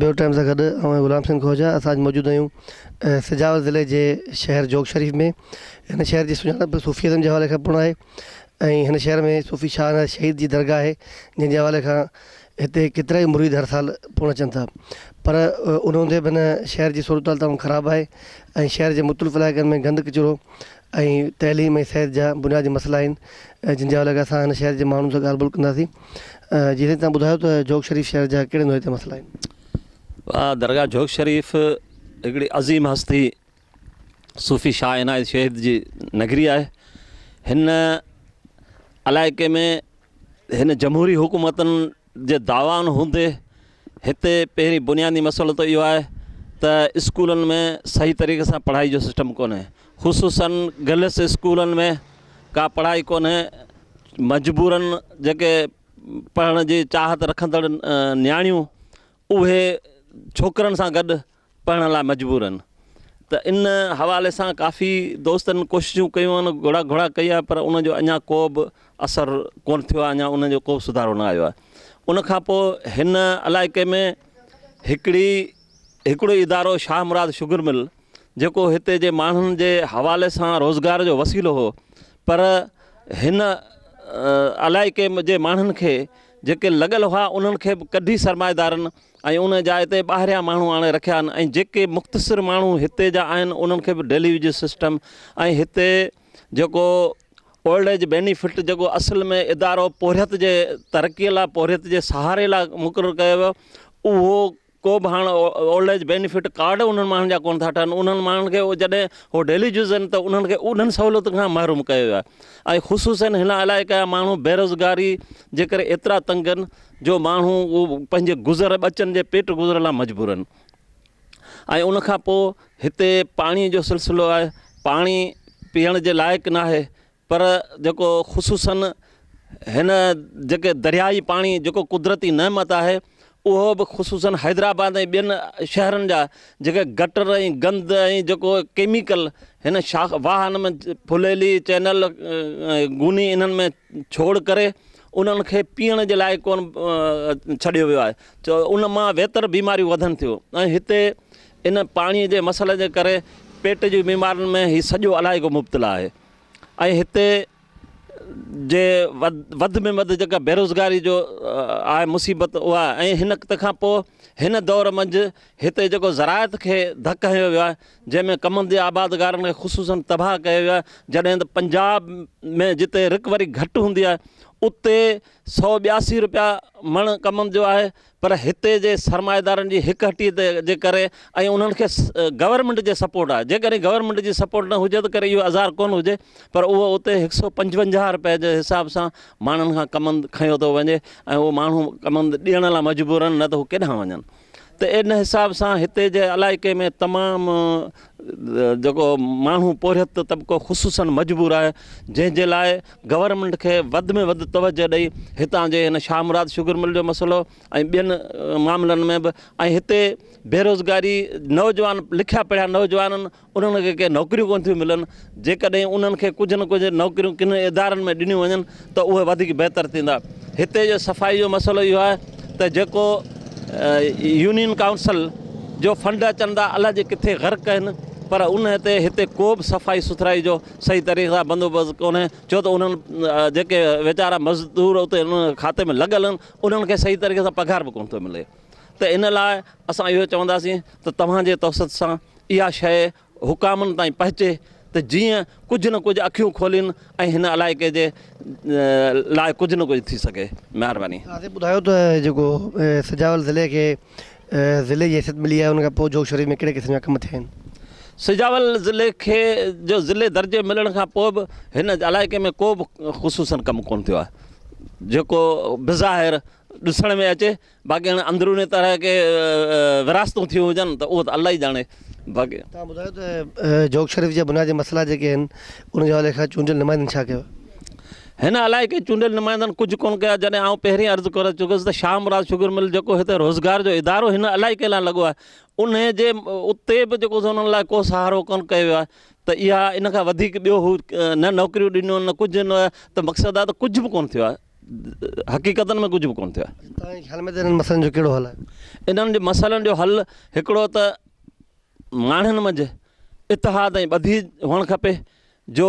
Programme bureau time سان گڏ آئون غلام حسين کوجا اسان اڄ موجود آهيون سجاول ضلعي جي شهر جوڳ شريف ۾ هن شهر جي سڃاڻپ صوفيزم جي حوالي کان پڻ آهي ۽ هن شهر ۾ صوفي شاهه عنايت شهيد جي درگاهه آهي جنهن جي حوالي کان هتي ڪيترائي مريد هر سال پڻ اچن ٿا پر ان هوندي به هن شهر جي صورتحال تمام خراب آهي ۽ شهر جي مختلف علائقن ۾ گند ڪچرو ۽ تعليم ۽ صحت جا بنيادي مسئلا آهن جن جي حوالي کان اسان هن شهر جي ماڻهن سان ڳالهه ٻولهه ڪنداسين جي سائين توهان ٻڌايو ته جهوڪ شريف شهر جا ڪهڙي نوعيت جا مسئلا آهن. درگاهه جهوڪ شريف هڪڙي عظيم هستي صوفي شاهه عنايت شهيد جي نگري آهي. هن علائقي ۾ هن جمهوري حڪومتن جي دعوائن هوندي هتي پهرين بنيادي مسئلو ته اهو آهي ته اسڪولن ۾ صحيح طريقي سان پڙهائي جو سسٽم ڪونهي خصوصن گرلس اسڪولن ۾ ڪا پڙهائي ڪونهي مجبورن جيڪي پڙهڻ جي چاهت رکندڙ نياڻيون اهي ڇوڪرن سان گڏ پڙهڻ لاء مجبور آهن ته ان حوالي سان ڪافي دوستن ڪوششون ڪيون آهن گهڙا گهڙا ڪئي آهي پر ان جو اڃا ڪو به اثر ڪونه ٿيو آهي اڃا ان جو ڪو به سڌارو نه آيو آهي ان کان پوء هن علائقي ۾ هڪڙي هڪڙو ادارو شاهه مراد شگر مل جيڪو هتي جي ماڻهن جي حوالي سان روزگار جو وسيلو هو پر هن علائقي جي ماڻهن کي جيڪي لڳل هئا انهن کي به ڪڍي سرمائيدارن ۽ ان جاء تي ٻاهريان ماڻهو آڻي رکيا آهن ۽ جيڪي مختصر ماڻهو هتي جا آهن انهن کي به ڊيلي ويج سسٽم ۽ هتي جيڪو اولڊ ايج بينيفٽ جيڪو اصل ۾ ادارو پورهيت جي ترقي لاء پورهيت جي سهاري لاء مقرر ڪيو ويو اهو ڪو به هاڻ اولڊ ايج بينيفٽ ڪارڊ انهن ماڻهن جا ڪونه ٿا ٺهن انهن ماڻهن کي جڏهن هو ڊيلي جوز آهن ته انهن کي انهن سهولتن کان محروم ڪيو ويو آهي ۽ خصوصن هن علائقي جا ماڻهو بيروزگاري جي ڪري ايترا تنگ آهن جو ماڻهو اهو پنهنجي گذر ٻچن جي پيٽ گذر لاء مجبور آهن ۽ ان کان پوء هتي پاڻي جو سلسلو آهي پاڻي پيئڻ جي لائق ناهي پر جيڪو خصوصاً هن جيڪي دريائي پاڻي جيڪو قدرتي نعمت آهي اهو به خصوصاً حيدرآباد ۽ ٻين شهرن جا جيڪي گٽر ۽ گند ۽ جيڪو ڪيميڪل هن شاخ واهن ۾ ڦليلي چينل گوني انهن ۾ ڇوڙ ڪري انهن کي پيئڻ جي لاء ڪونه ڇڏيو ويو آهي ته ان مان ويتر بيماريون وڌن ٿيون ۽ هتي ان پاڻي جي مسئلي جي ڪري پيٽ جي بيمارين ۾ هي سڄو علائقو مبتلا آهي ۽ هتي جي وڌ ۾ وڌ جيڪا بيروزگاري جو آهي مصيبت اها ۽ هن تنهن کان پوء هن دور منجهه هتي جيڪو زراعت کي ڌڪ هنيو ويو آهي جنهن ۾ ڪمند جي آبادگارن کي خصوصن تباهه ڪيو ويو آهي جڏهن ته پنجاب ۾ جتي رڪوري گهٽ هوندي آهي اتي 182 روپيا مڻ ڪمند جو آهي پر هتي جي سرمائيدارن جي هڪ هٽي جي ڪري ۽ انهن کي گورنمينٽ جي سپورٽ آهي جيڪڏهن گورنمينٽ جي سپورٽ نه هجي ته ڪري اهو آزار ڪونه هجي پر اهو اتي هڪ سو پنجونجاهه روپئي جي حساب سان ماڻهن کان ڪمند کنيو ٿو وڃي ۽ اهو ماڻهو ڪمند ڏيڻ لاء مجبور آهن نه ته هو ڪيڏانهن وڃن ته ان حساب سان هتي جي علائقي ۾ تمام جيڪو ماڻهو پورهيت طبقو خصوصن مجبور آهي جنهن جي لاء گورنمينٽ کي وڌ ۾ وڌ توجه ڏئي هتان جي هن شاهه مراد شگر مل جو مسئلو ۽ ٻين معاملن ۾ به ۽ هتي بيروزگاري نوجوان لکيا پڙهيا نوجوانن انهن کي ڪي نوڪريون ڪونه ٿيون ملن جيڪڏهن انهن کي ڪجهه نه ڪجهه نوڪريون ڪن ادارن ۾ ڏنيون وڃن ته اهي وڌيڪ بهتر ٿيندا هتي جو صفائي جو مسئلو اهو آهي ته جيڪو يونين ڪائونسل جو فنڊ اچن ٿا الائجي ڪٿي غرق آهن پر ان تي هتي ڪو به صفائي سٿرائي جو صحيح طريقي سان بندوبست ڪونهي ڇو ته انهن جيڪي ويچارا مزدور اتي ان کاتي ۾ لڳل آهن انهن کي صحيح طريقي سان پگهار به ڪونه ٿو ملي ته ان لاء اسان اهو چونداسين ته توهان جي توسط سان اها شيء حڪامن تائين پهچي ته جيئن ڪجهه نه ڪجهه اکيون کولين ۽ هن علائقي جي لاء ڪجهه نه ڪجهه ٿي سگهي. مهرباني. توهان ٻڌايو ته جيڪو سجاول ضلعي کي ضلعي جي حيثيت ملي آهي ان کان پوء جوڳ شريف ۾ ڪهڙي قسم جا ڪم ٿيا آهن؟ سجاول ضلعي کي جو ضلعي درجي ملڻ کان پوء به هن علائقي ۾ ڪو به خصوصن ڪم ڪونه ٿيو آهي جيڪو بظاهر ڏسڻ ۾ اچي باقي هاڻي اندروني طرح ڪي ورهاستون ٿيون هجن ته اهو ته الله ئي ڄاڻي باقي. توهان ٻڌايو ته جوڳ شريف جا بنيادي مسئلا جيڪي آهن ان جي حوالي کان چونڊيل نمائندن ڇا ڪيو؟ هن علائقي چونڊيل نمائندن ڪجهه ڪونه ڪيو جڏهن آئون پهرين عرض ڪري چڪس ته شاهه مراد شگر مل جيڪو هتي روزگار جو ادارو هن علائقي لاء لڳو آهي انهي جي اتي به جيڪو سو انهن لاء ڪو سهارو ڪونه ڪيو ويو آهي ته اها ان کان وڌيڪ ٻيو هو نه نوڪريون ڏنيون نه ڪجهه نه ته مقصد آهي ته ڪجهه به ڪونه ٿيو آهي. حقيقتن ۾ ڪجهه به ڪونه ٿيو آهي. توهان جي خيال ۾ ته انهن مسئلن جو ڪهڙو حل آهي؟ انهن جي مسئلن جو حل هڪڙو ته ماڻهن منجهه اتحاد ۽ ٻڌي هئڻ کپي جو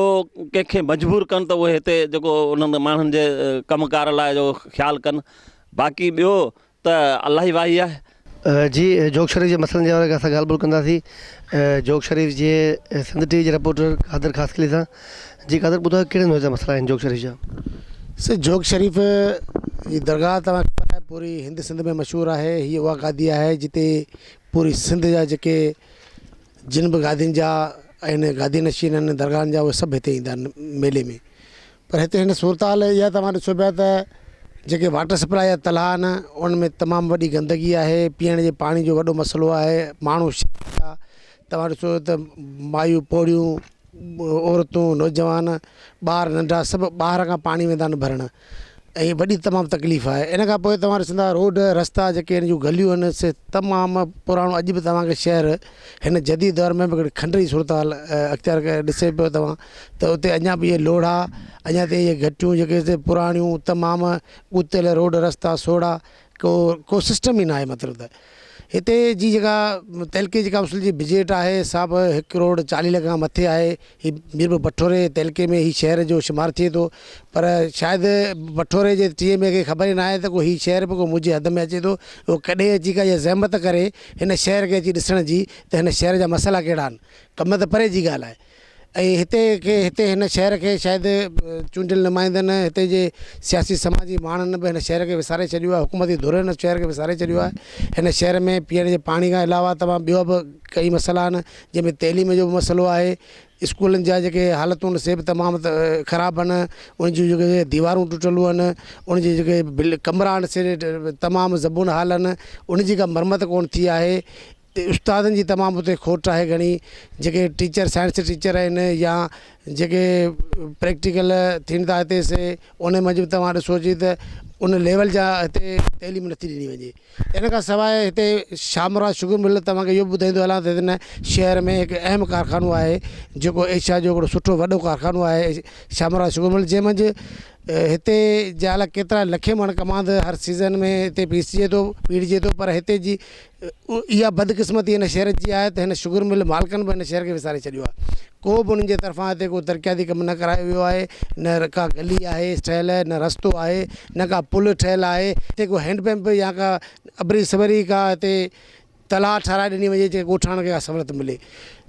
ڪنهن کي مجبور ڪن ته اهي هتي جيڪو انهن ماڻهن جي ڪم ڪار لاء جو خيال ڪن باقي ٻيو ته الله ئي واهي آهي. جي جوڳ شريف جي مسئلن جي حوالي کان اسان ڳالهه ٻولهه ڪنداسين جوڳ شريف جي سنڌ ٽي وي جي رپورٽر قادر خاصخيلي سان جي قادر ٻڌايو ڪهڙن نوع جا مسئلا آهن جوڳ شريف جا. سر جوڳ شريف جي درگاهه توهان کي خبر آهي پوري هند سنڌ ۾ مشهور آهي هي اها گادي آهي جتي پوري سنڌ جا جيڪي جن به گادين جا آهن گادي نشين آهن درگاهن جا اهي سڀ هتي ايندا آهن ميلي ۾ پر هتي هن صورتحال اها توهان ڏسو پيا ته جيڪي واٽر سپلاء جا تلاء آهن ان ۾ تمام وڏي گندگي آهي پيئڻ جي پاڻي جو وڏو مسئلو آهي ماڻهو توهان ڏسو ته مايون پوڙهيون عورتون نوجوان ٻار ننڍا سڀ ٻاهر کان پاڻي ويندا آهن ڀرڻ ۽ وڏي تمام تڪليف آهي ان کان پوء توهان ڏسندا روڊ رستا جيڪي هن جون گليون آهن سي تمام پراڻو اڄ به توهان کي شهر هن جديد دور ۾ به هڪڙي کنڊري صورتحال اختيار ڪري ڏسي پيو توهان ته اتي اڃا به اهي لوڙها اڃا تائين اهي گهٽيون جيڪي سي پراڻيون تمام ڳتيل روڊ رستا سوڙها ڪو ڪو سسٽم ئي ناهي مطلب ته هتي جي جيڪا تعلقي جي ڪائونسل جي بجيٽ آهي سا به هڪ ڪروڙ چاليهه لک کان مٿي آهي هي ميرپور بٺوري تعلقي ۾ هي شهر جو شمار ٿئي ٿو پر شايد بٺوري جي ٽي ايم اي کي خبر ئي ناهي ته ڪو هي شهر به ڪو منهنجي حد ۾ اچي ٿو اهو ڪڏهن اچي ڪا اها زحمت ڪري هن شهر کي اچي ڏسڻ جي ته هن شهر جا مسئلا ڪهڙا آهن ڪم ته پري جي ڳالهه آهي ۽ هتي کي هتي هن شهر کي شايد چونڊيل نمائندن هتي جي سياسي سماجي ماڻهن به هن شهر کي وساري ڇڏيو آهي حڪومتي ڌر هن شهر کي وساري ڇڏيو آهي هن شهر ۾ پيئڻ جي پاڻي کان علاوه تمام ٻيو به ڪئي مسئلا آهن جنهن ۾ تعليم جو به مسئلو آهي اسڪولن جا جيڪي حالتون آهن سي به تمام خراب آهن ان جون جيڪي ديوارون ٽٽل آهن ان جي جيڪي ڪمرا آهن سي تمام زبون حال آهن ان جي ڪا مرمت ڪونه ٿي آهي استادن جي تمام اتي کوٽ آهي گهڻي جيڪي ٽيچر سائنس ٽيچر آهن يا جيڪي پريڪٽيڪل ٿين ٿا هتي سي ان منجهه به توهان ڏسو اچي ته ان ليول جا هتي تعليم نٿي ڏني وڃي ان کان سواء هتي شاهه مراد شگر مل توهان کي اهو به ٻڌائيندو هلان ته هن شهر ۾ هڪ اهم ڪارخانو آهي جيڪو ايشيا جو هڪڙو سٺو وڏو ڪارخانو آهي شاهه مراد شگر مل جنهن منجهه هتي جا الائي ڪيترا لکين مڻ ڪماند هر سيزن ۾ هتي پيسجي ٿو پيڙجي ٿو پر هتي جي اها بدقسمتي هن شهر جي آهي ته هن شگر مل مالڪن به هن شهر کي وساري ڇڏيو آهي. ڪو به انهن جي طرفان هتي ڪو ترقياتي ڪم نه ڪرايو ويو آهي، نه ڪا گلي آهي ٺهيل، نه رستو آهي، نه ڪا پل ٺهيل آهي. هتي ڪو هينڊ پمپ يا ڪا ابري سبري ڪا هتي تلاء ٺهرائي ڏني وڃي جيئن ڳوٺاڻن کي ڪا سهولت ملي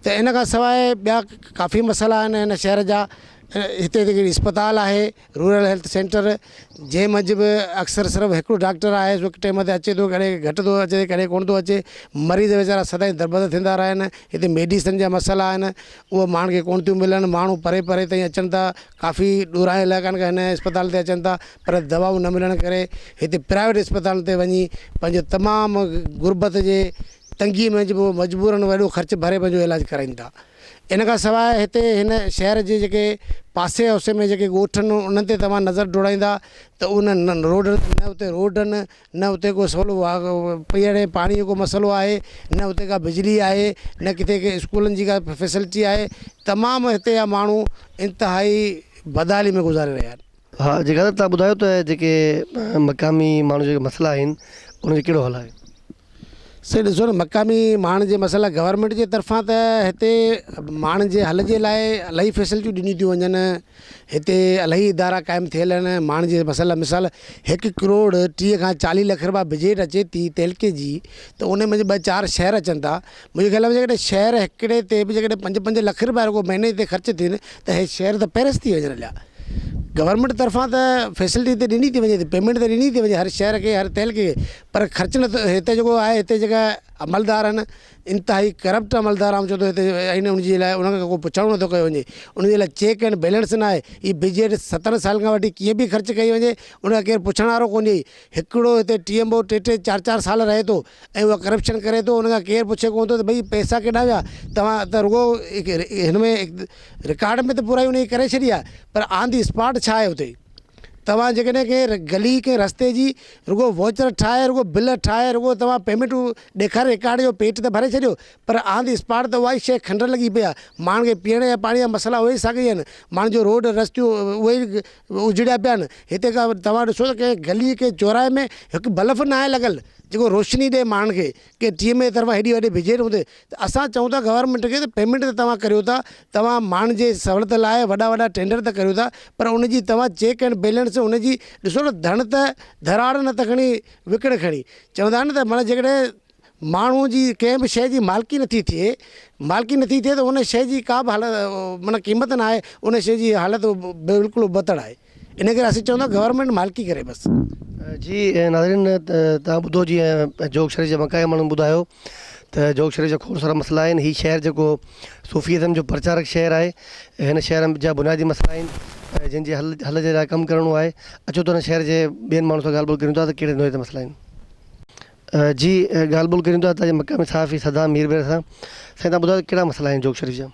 ته ان کان سواء ٻيا ڪافي مسئلا آهن هن شهر جا. هتي هڪڙي اسپتال آهي. رورل هيلٿ سينٽر جنهن منجهه به اڪثر صرف هڪڙو ڊاڪٽر آهي سو ٽيم تي اچي ٿو ڪڏهن گهٽ ٿو اچي ڪڏهن ڪونه ٿو اچي مريض ويچارا سدائين دربدر ٿيندا رهن هتي ميڊيسن جا مسئلا آهن اهي ماڻهن کي ڪونه ٿيون ملن ماڻهو پري پري تائين اچن ٿا ڪافي ڏورانهن علائقن کان هن اسپتال تي اچن ٿا پر دوائون نه ملڻ ڪري هتي پرائيويٽ اسپتالن تي وڃي پنهنجو تمام غربت جي تنگي منجهه به مجبورن وڏو خرچ ڀري پنهنجو علاج ڪرائين ٿا. ان کان سواء هتي هن شهر جي جيڪي پاسي اوسي ۾ جيڪي ڳوٺ آهن انهن تي توهان نظر ڊوڙائيندا ته انهن روڊن تي نه اتي روڊ آهن نه اتي ڪو سولو پيئڻ جي پاڻي جو ڪو مسئلو آهي نه اتي ڪا بجلي آهي نه ڪٿي ڪي اسڪولن جي ڪا فيسلٽي آهي تمام هتي جا ماڻهو انتهائي بدحالي ۾ گذاري رهيا آهن. ها جيڪڏهن توهان ٻڌايو ته جيڪي مقامي ماڻهن جا جيڪي مسئلا آهن ان جو ڪهڙو حل آهي؟ سائين ڏسو نه مقامي ماڻهن جي مسئلا گورنمينٽ جي طرفان ته هتي ماڻهن جي حل جي لاء الاهي فيسلٽيون ڏنيون ٿيون وڃن هتي الاهي ادارا قائم ٿيل آهن ماڻهن جي مسئلا مثال هڪ ڪروڙ 30 کان 40 لک رپيا بجيٽ اچي ٿي تعلقي جي ته ان ۾ ٻه چار شهر اچن ٿا منهنجي خيال ۾ جيڪڏهن شهر هڪڙي تي به جيڪڏهن پنج پنج لک رپيا رڳو مهيني تي خرچ ٿين ته هي شهر ته پيرس ٿي وڃن هليا گورنمينٽ طرفان ته فيسلٽي ته ڏني ٿي وڃي پيمينٽ ته ڏني ٿي وڃي هر شهر کي هر تعلقي کي پر خرچ نه ٿو هتي جيڪو آهي هتي جيڪا عملدار آهن انتهائي ڪرپٽ عملدار آئون چوندو هتي آهن ان جي لاء انهن کان ڪو پڇاڻو نٿو ڪيو وڃي ان جي لاء چيڪ اينڊ بيلنس نه آهي هي بجيٽ 17 سال کان وٺي ڪيئن به خرچ ڪئي وڃي ان کان ڪير پڇڻ وارو ڪونهي هڪڙو هتي ٽي ايم او ٽي ٽي چار چار سال رهي ٿو ۽ اها ڪرپشن ڪري ٿو ان کان ڪير پڇي ڪونه ٿو ته ڀئي پئسا ڪيڏانهن ويا توهان ته رڳو هن ۾ رڪارڊ ۾ ته پورائي ان جي ڪري ڇڏي آهي پر آن the spot ڇا آهي اتي توهان جيڪڏهن ڪنهن گلي ڪنهن رستي جي رڳو ووچر ٺاهي رڳو بل ٺاهي رڳو توهان پيمينٽون ڏيکاري رڪارڊ جو پيٽ ته ڀري ڇڏيو پر آن the spot ته اها ئي شيء کنڊر لڳي پئي آهي ماڻهن کي پيئڻ جا پاڻي جا مسئلا اهي ئي ساڳيا ئي آهن ماڻهن جو روڊ رستيون اهي ئي اجڙيا پيا آهن هتي ڪا توهان ڏسو ته ڪنهن گلي ڪنهن چوراهي ۾ هڪ بلف ناهي لڳل جيڪو روشني ڏئي ماڻهن کي ڪي ٽي ايم اي طرفان هيڏي وڏي بجيٽ هوندي ته اسان چئون ٿا گورنمينٽ کي ته پيمينٽ ته توهان ڪريو ٿا توهان ماڻهن جي سهولت لاء وڏا وڏا ٽينڊر ته ڪريو ٿا پر ان جي توهان چيڪ اينڊ بيلنس ان جي ڏسو نه ڌڻ ته ڌراڙ نه ته کڻي وڪڙ کڻي چوندا آهن نه ته معنيٰ جيڪڏهن ماڻهو جي ڪنهن به شيء جي مالڪي نٿي ٿئي مالڪي نٿي ٿئي ته ان شيء جي ڪا به حالت معنيٰ قيمت نه آهي ان شيء جي حالت بلڪل ابتڙ آهي ان ڪري اسين چئون ٿا گورنمينٽ مالڪي ڪري بس. جي ناظرين توهان ٻڌو جيئن جوڳ شريف جي مقامي ماڻهن ٻڌايو ته جوڳ شريف جا کوڙ سارا مسئلا آهن هي شهر جيڪو صوفي ازم جو پرچارڪ شهر آهي هن شهر جا بنيادي مسئلا آهن جن جي حل حل جي لاء ڪم ڪرڻو آهي اچو ته هن شهر جي ٻين ماڻهن سان ڳالهه ٻولهه ڪريون ٿا ته ڪهڙي نوعيت جا مسئلا آهن. جي ڳالهه ٻولهه ڪريون ٿا هتان جي مقامي صحافي صدام ميربحر سان. سائين توهان ٻڌايو ته ڪهڙا مسئلا آهن جوڳ شريف جا؟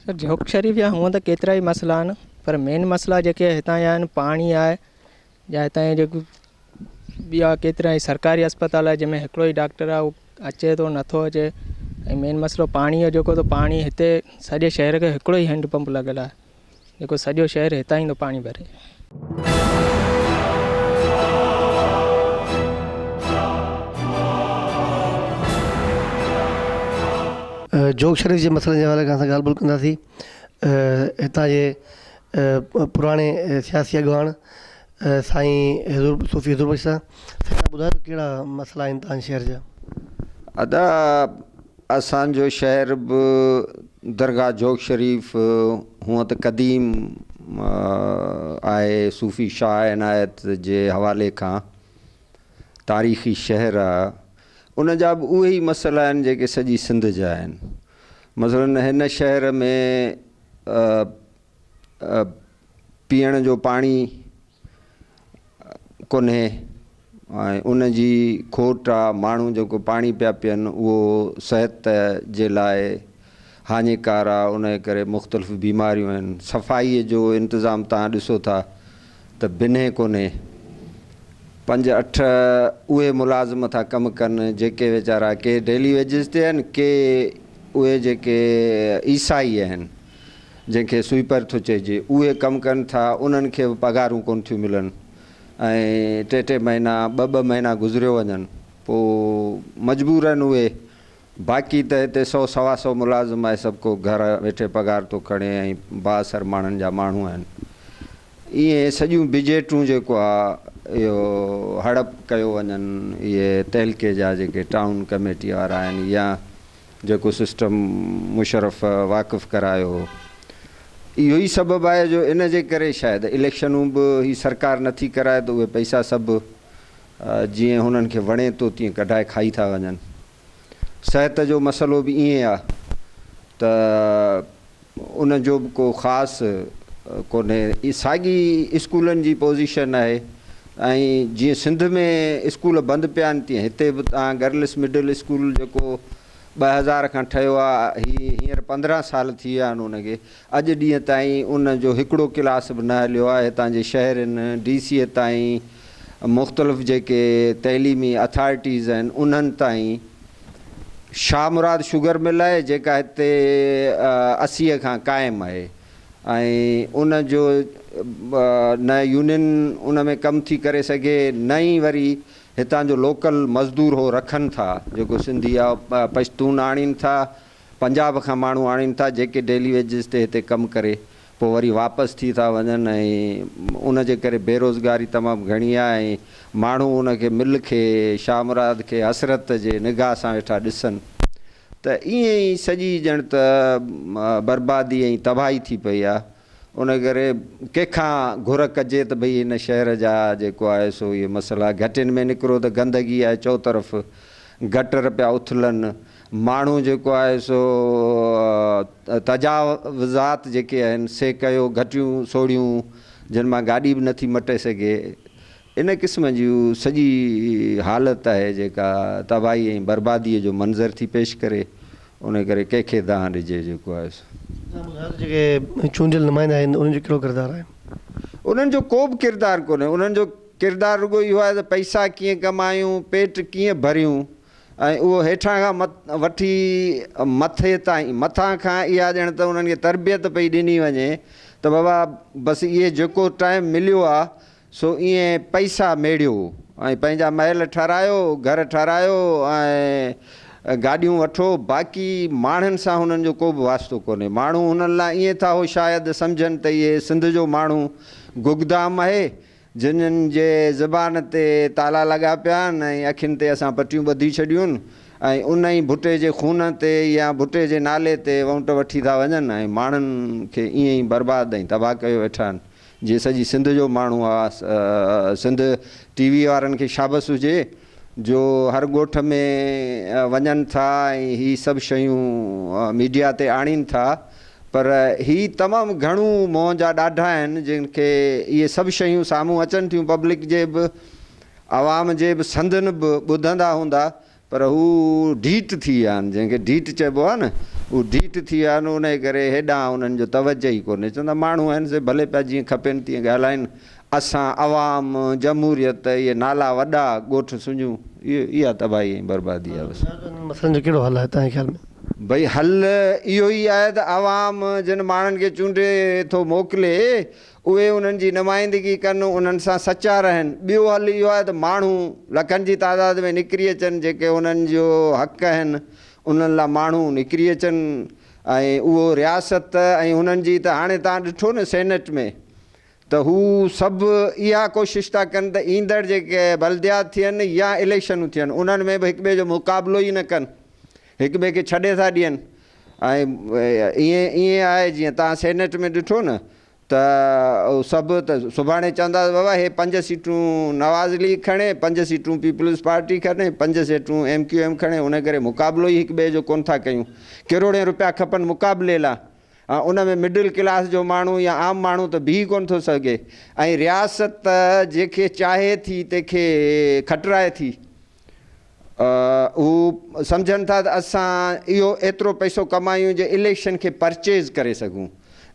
سر جوڳ شريف جا هونئن ته ڪيترا ئي مسئلا آهن پر مين مسئلا جيڪي هتان جا آهن پاڻي آهي يا هتان جا جيڪي ٻيا ڪيترا ئي سرڪاري اسپتال آهي جنهن ۾ هڪڙو ئي ڊاڪٽر آهي اهو اچي ٿو نٿو اچي ۽ مين مسئلو پاڻي جو جيڪو ته پاڻي هتي سڄي شهر کي هڪڙو ئي هينڊ پمپ لڳل آهي جيڪو سڄو شهر هتان ئي ٿو پاڻي ڀري. جوڳ شريف جي مسئلن جي حوالي کان اسان ڳالهه ٻولهه ڪنداسين هتان جي پراڻي سياسي اڳواڻ سائين حضور صوفي حضور بخش سان. سائين تهان ٻڌايو ڪهڙا مسئلا آهن تهان جي شهر جا. ادا اسان جو شهر به درگاهه جوڳ شريف هونء ته قديم آهي صوفي شاهه عنايت جي حوالي کان تاريخي شهر آ ان جا به اهي ئي مسئلا آهن جيڪي سڄي سنڌ جا آهن مثلاً هن شهر ۾ پيئڻ جو پاڻي ڪونهي ۽ ان جي کوٽ آ، ماڻهو جيڪو پاڻي پيا پين اهو صحت جي لاء هاڃيڪار آ، ان جي ڪري مختلف بيماريون آهن، صفائي جو انتظام توهان ڏسو ٿا ته بنهه ڪونهي، پنج اٺ اهي ملازم ٿا ڪم ڪن جيڪي ويچارا ڪي ڊيلي ويجز تي آهن ڪي اهي جيڪي عيسائي آهن. جنهن کي سوئيپر ٿو چئجي، اهي ڪم ڪن ٿا، انهن کي به پگهارون ڪونه ٿيون ملن ۽ ٽي ٽي مهينا، ٻه ٻه مهينا گذريو وڃن، پوء مجبور آهن اهي. باقي ته هتي سئو سوا سئو ملازم آهي، سڀ ڪو گهر ويٺي پگهار ٿو کڻي ۽ بااثر ماڻهن جا ماڻهو آهن. ائين سڄيون بجيٽون جيڪو آ اهو هڙپ ڪيو وڃن، اهي تعلقي جا جيڪي ٽائون ڪميٽي وارا آهن يا جيڪو سسٽم مشرف واقف ڪرايو هو اهو ئي سبب آهي جو ان جي ڪري شايد اليڪشنون به هي سرڪار نٿي ڪرائي ته اهي پئسا سڀ جيئن هنن کي وڻي ٿو تيئن ڪڍائي کائي ٿا وڃن. صحت جو مسئلو به ائين آهي ته ان جو به ڪو خاص ڪونهي. ساڳي اسڪولن جي پوزيشن آهي ۽ جيئن سنڌ ۾ اسڪول بند پيا آهن تيئن هتي به توهان گرلس مڊل اسڪول جيڪو 2000 کان ٺهيو آهي هي هينئر 15 سال ٿي ويا آهن ان کي اڄ ڏينهن تائين ان جو هڪڙو ڪلاس به نه هليو آهي هتان جي شهرين ڊي سي تائين مختلف جيڪي تعليمي اٿارٽيز آهن انهن تائين شاهه مراد شگر مل آهي جيڪا هتي 80 کان قائم آهي ۽ ان جو نه يونين ان ۾ ڪم ٿي ڪري سگهي نه ئي وري هتان جو لوڪل مزدور هو رکن ٿا جيڪو سنڌي آ پشتون آڻين ٿا پنجاب کان ماڻهو آڻين ٿا جيڪي ڊيلي ويجز تي هتي ڪم ڪري پوء وري واپس ٿي ٿا وڃن ۽ ان جي ڪري بيروزگاري تمام گهڻي آهي ۽ ماڻهو ان کي مل کي شاهه مراد کي حسرت جي نگاهه سان ويٺا ڏسن ته ائين ئي سڄي ڄڻ ته بربادي ۽ تباهي ٿي پئي آهي ان ڪري ڪنهن کان گهر ڪجي ته ڀئي هن شهر جا جيڪو آهي سو اهي مسئلا گهٽين ۾ نڪرو ته گندگي آهي چئوطرف گٽر پيا اٿلن ماڻهو جيڪو آهي سو تجاوزات جيڪي آهن سي ڪيو گهٽيون سوڙهيون جن مان گاڏي به نٿي مٽي سگهي ان قسم جي سڄي حالت آهي جيڪا تباهي ۽ بربادي جو منظر ٿي پيش ڪري ان ڪري ڪنهن کي دانهن ڏجي جيڪو آهي سو. توهان ٻڌايو ته جيڪي چونڊيل نمائندا آهن انهن جو ڪهڙو ڪردار آهي؟ انهن جو ڪو به ڪردار ڪونهي انهن جو ڪردار رڳو اهو آهي ته پئسا ڪيئن ڪمايون پيٽ ڪيئن ڀريون ۽ اهو هيٺان کان وٺي مٿي تائين مٿان کان اها ڄڻ ته انهن کي تربيت پئي ڏني وڃي ته بابا بس اهي جيڪو ٽائيم مليو آ سو ائين پئسا ميڙيو ۽ پنهنجا محل ٺهرايو گهر ٺهرايو ۽ گاڏيون وٺو باقي ماڻهن سان هنن جو ڪو به واسطو ڪونهي ماڻهو هنن لاء ائين ٿا هو شايد سمجهن ته اهي سنڌ جو ماڻهو گگدام آهي جنھن جي زبان تي تالا لڳا پيا آھن ۽ اکين تي اسان پٽيون ٻڌي ڇڏيون ۽ ان ئي ڀٽي جي خون تي يا ڀٽي جي نالي تي وونٽ وٺي ٿا وڃن ۽ ماڻھن کي ائين ئي برباد ۽ تباھ ڪيو ويٺا آھن جي سڄي سنڌ جو ماڻھو آ سنڌ ٽي وي وارن کي شابس ھجي جو ھر ڳوٺ ۾ وڃن ٿا ۽ ھي سڀ شيون ميڊيا تي آڻين ٿا پر هي تمام گهڻو منهن جا ڏاڍا آهن جن کي اهي سڀ شيون سامهون اچن ٿيون پبلڪ جي به عوام جي به سندن به ٻڌندا هوندا پر هو ڍيٽ ٿي ويا آهن جنهن کي ڍيٽ چئبو آهي نه هو ڍيٽ ٿي ويا آهن انهي ڪري هيڏانهن انهن جو توجه ئي ڪونهي چوندا ماڻهو آهن سي ڀلي پيا جيئن کپين تيئن ڳالهائين اسان عوام جمهوريت اهي نالا وڏا ڳوٺ سڃون اها تباهي ۽ بربادي آهي بس. انهن مسئلن جو ڪهڙو حل آهي توهان جي خيال ۾؟ ڀئي حل اهو ئي آهي ته عوام جن ماڻهن کي چونڊي ٿو موڪلي اهي انهن جي نمائندگي ڪن انهن سان سچا رهن. ٻيو حل اهو آهي ته ماڻهو لکن جي تعداد ۾ نڪري اچن جيڪي انهن جو حق آهن انهن لا ماڻهو نڪري اچن ۽ اهو رياست ۽ انهن جي ته هاڻي توهان ڏٺو نه سينيٽ ۾ ته هو سڀ اها ڪوشش ٿا ڪن ته ايندڙ جيڪي بلديات ٿين يا اليڪشنون ٿين انهن ۾ به هڪ ٻئي جو مقابلو ئي نه ڪن هڪ ٻئي کي ڇڏي ٿا ڏين ۽ ائين ائين آهي جيئن توهان سينيٽ ۾ ڏٺو نه ته سڀ ته سڀاڻي چوندا ته بابا هي پنج سيٽون نواز ليگ کڻي پنج سيٽون پيپلز پارٽي کڻي پنج سيٽون ايم ڪيو ايم کڻي ان ڪري مقابلو ئي هڪ ٻئي جو ڪونه ٿا ڪيون ڪروڙين روپيا کپن مقابلي لاء ۽ ان ۾ مڊل ڪلاس جو ماڻهو يا عام ماڻهو ته بيهي ڪونه ٿو سگهي ۽ رياست جنهن کي چاهي ٿي تنهن کي کٽرائي ٿي. هو سمجهن ٿا ته اسان اهو ايترو پئسو ڪمايون جو اليڪشن کي پرچيز ڪري سگهون.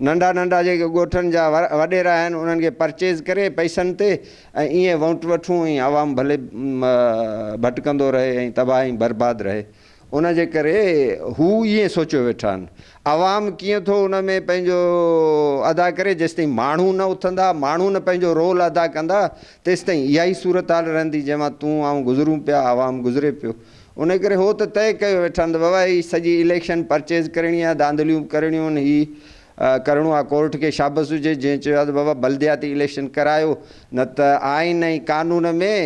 ننڍا ننڍا جيڪي ڳوٺن جا وڏيرا آهن انهن کي پرچيز ڪري پئسن تي ۽ ائين وونٽ وٺون ۽ عوام ڀلي ڀٽڪندو رهي ۽ تباهه ۽ برباد رهي. ان جي ڪري هو ائين سوچيو ويٺا آهن. عوام ڪيئن ٿو ان ۾ پنهنجو ادا ڪري، جيستائين ماڻهو نه اٿندا، ماڻهو نه پنهنجو رول ادا ڪندا، تيستائين اها ئي صورتحال رهندي جنهن مان تون آئون گذرون پيا، عوام گذري پيو. ان ڪري هو ته طئي ڪيو ويٺا آهن ته بابا هي سڄي اليڪشن پرچيز ڪرڻي آهي، ڌانڌليون به ڪرڻيون آهن، هي ڪرڻو آهي، ڪورٽ کي شابس هجي جنهن چيو آهي ته بابا بلدياتي اليڪشن ڪرايو نه ته آئين ۽ قانون ۾